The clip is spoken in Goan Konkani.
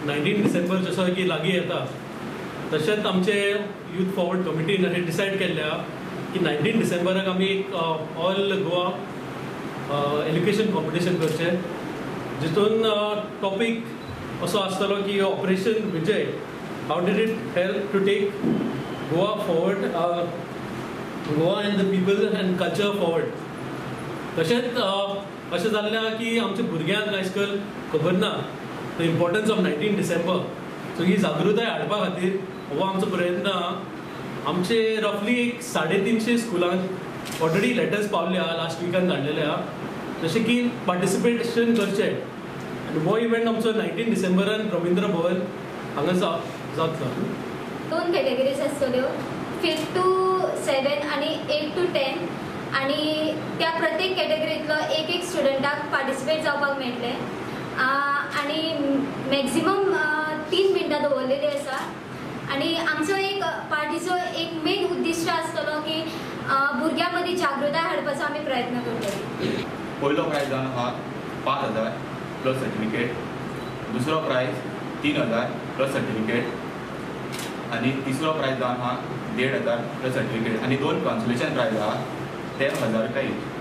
19 डिसेंबर जसो की लागीं येता, तशेंच आमचे यूथ फॉरवर्ड कमिटीन अशें डिसायड केल्लें आहा की 19 डिसेंबराक आमी एक ऑल गोवा एजुकेशन कॉम्पिटिशन करचें, जितून टॉपीक असो आसतलो की Operation Vijay, how did it help to take Goa forward, Goa and the people and culture forward. तशेंच अशें जाल्लें आहा की आमच्या भुरग्यांक आयज काल खबर ना the importance of 19 December. So ही जागृताय हाडपा खातीर हो आमचो प्रयत्न आहा. आमचे रफली एक 350 स्कुलांक ऑलरेडी लेटर्स पावले आहा, लास्ट विकान धाडलेले आहा, जशें की पार्टिसिपेशन करचें. आनी हो इव्हेंट आमचो 19 डिसेंबरान रविंद्र भवन हांगा जातलो. दोन कॅटेगरीज आसतल्यो, 5 to 7 आनी 8 to 10, आनी त्या प्रत्येक कॅटेगरींतलो एक एक स्टुडंटाक पार्टिसिपेट जावपाक मेळटलें. आनी मॅक्झिमम 3 मिनटां दवरलेली आसा. आनी आमचो एक पार्टीचो एक मेन उद्दिश्ट आसतलो की भुरग्यां मदीं जागृताय हाडपाचो आमी प्रयत्न करतले. पयलो प्रायज जावन आहा 5,000 प्लस सर्टिफिकेट, दुसरो प्रायज 3,000 प्लस सर्टिफिकेट आनी तिसरो प्रायज जावन आहा 1,500 प्लस सर्टिफिकेट आनी 2 कॉन्सुलेशन प्रायज आहा ते 1,000 रुपया.